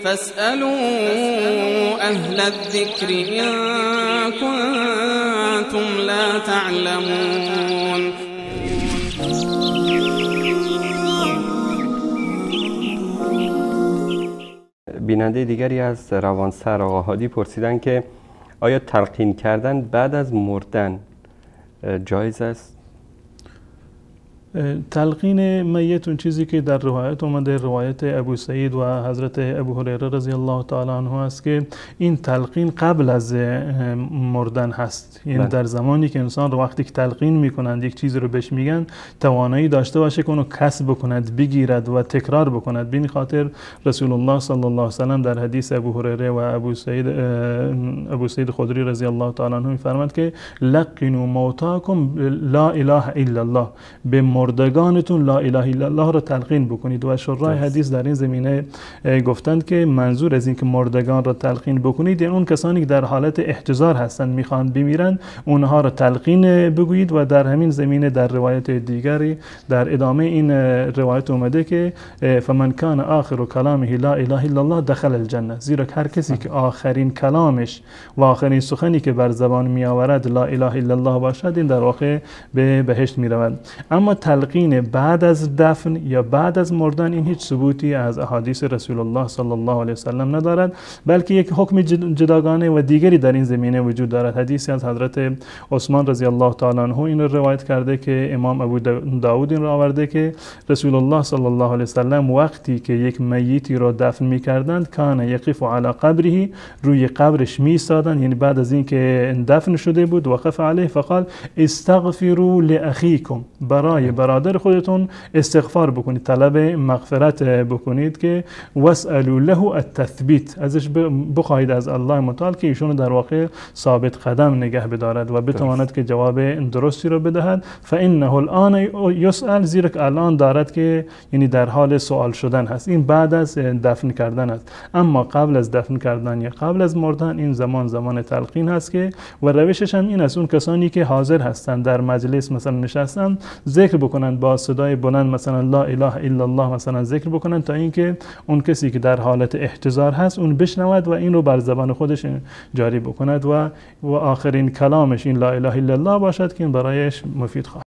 فاسألوا أهل الذكر إن كنتم لا تعلمون. بیننده دیگری از روانسر آقا هادی پرسیدن که آیا تلقین کردن بعد از مردن جایز است؟ تلقین میت اون چیزی که در روایت اومده، روایت ابو سعید و حضرت ابو هریره رضی الله تعالی عنه است که این تلقین قبل از مردن هست. یعنی در زمانی که انسان رو وقتی که تلقین میکنند، یک چیزی رو بهش میگن، توانایی داشته باشه که اونو کسب بکند، بگیرد و تکرار بکند. به این خاطر رسول الله صلی الله علیه و سلم در حدیث ابو هریره و ابو سعید خدری رضی الله تعالی عنه میفرماند که لقنوا موتاکم لا اله الا الله، به مردگانتون لا اله الا الله را تلقین بکنید. و شرای حدیث در این زمینه گفتند که منظور از اینکه مردگان را تلقین بکنید یعنی اون کسانی که در حالت احتضار هستند، میخوان بمیرند، اونها را تلقین بگویید. و در همین زمینه در روایت دیگری در ادامه این روایت اومده که فمن کان آخر کلامه لا اله الا الله دخل الجنه، زیرا هر کسی که آخرین کلامش و آخرین سخنی که بر زبان میآورد لا اله الا الله باشد، این در واقع به بهشت میرود. اما تلقین بعد از دفن یا بعد از مردن این هیچ ثبوتی از احادیث رسول الله صلی الله علیه وسلم ندارد، بلکه یک حکم جداگانه و دیگری در این زمینه وجود دارد. حدیثی از حضرت عثمان رضی الله تعالی عنه این رو روایت کرده که امام ابو داود این رو آورده که رسول الله صلی الله علیه وسلم وقتی که یک میتی را دفن می‌کردند، کان یقف علی قبره، روی قبرش می‌ایستادند، یعنی بعد از اینکه دفن شده بود، وقف علیه فقال استغفروا لاخیکم، برای برادر خودتون استغفار بکنید، طلب مغفرت بکنید که واسالوا له التثبیت، ازش بخواهید از الله متعال که ایشون در واقع ثابت قدم نگه بدارد و بتواند که جواب درستی رو بدهد. فانه الان یسأل، زیرا که الان دارد که یعنی در حال سوال شدن هست. این بعد از دفن کردن است. اما قبل از دفن کردن یا قبل از مردن این زمان زمان تلقین هست که و روشش هم این است، اون کسانی که حاضر هستند در مجلس مثلا نشستن ذکر بکنند با صدای بلند، مثلا لا اله الا الله مثلا ذکر بکنند تا اینکه اون کسی که در حالت احتضار هست اون بشنود و این رو بر زبان خودش جاری بکند و آخرین کلامش این لا اله الا الله باشد که این برایش مفید خواهد.